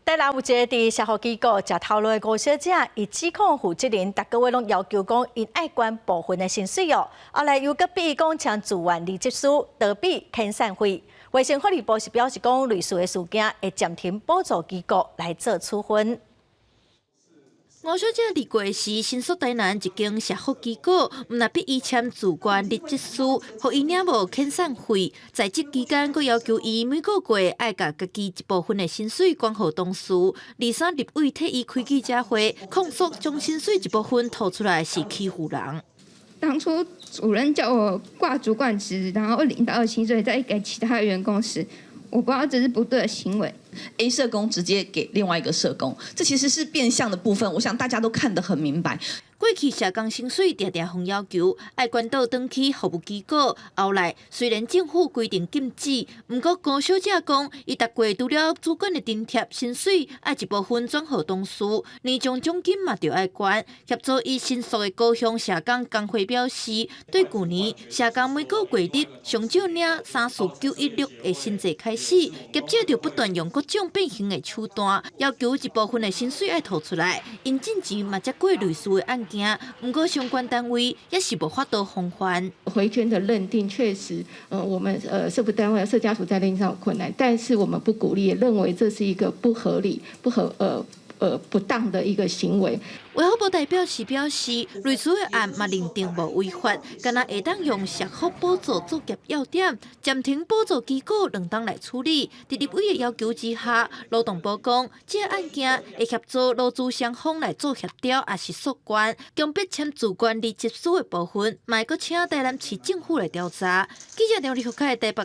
台南有一个佇社福機構食頭路的吳小姐，伊指控負責人逐個月攏要求講，𪜶愛捐部分的薪水哦。後來又閣逼伊講簽自願離職書，逃避遣散費。衛生福利部是表示講，類似的事件會暫停補助機構來做處分。吳小姐離過時，申訴台南一間社福機構，毋但逼伊簽自願離職書，予伊領無遣散費，在職期間，閣要求伊每個月愛共家己一部分的薪水捐予同事。二三立委替伊開記者會，控訴將薪水一部分吐出來是欺負人。當初主任叫我掛主管職，然後領到的薪水再給其他員工時，我不知道這是不對的行為。 A 社工直接給另外一個社工，這其實是變相的部分，我想大家都看得很明白。過去社工薪水定定予要求愛捐倒轉去服務機構，後來雖然政府規定禁止，毋過吳小姐講，伊逐月除了主管的津貼薪水，愛一部分轉予同事，年終獎金嘛著愛捐。協助伊申訴的高雄社工工會表示，對舊年社工每個月日上少領34916的薪資開始，業者就不斷用各種變形的手段，要求一部分的薪水愛吐出來。𪜶進前嘛接過類似的案件，毋過相關單位也是無法度防範。回捐的認定確實，我們社福單位、社家屬在認定上有困難，但是我們不鼓勵，也認為這是一個不合理、不合不當的一個行為。衛福部代表是表示，類似的案嘛認定無違法，敢若會當用社福補助作業要點，暫停補助機構兩冬來處理。佇立委的要求之下，勞動部講，這個案件會協助勞資雙方來做協調，抑是訴願，強迫簽自願離職書的部分，嘛會閣請台南市政府來調查。記者梁立福凱台北。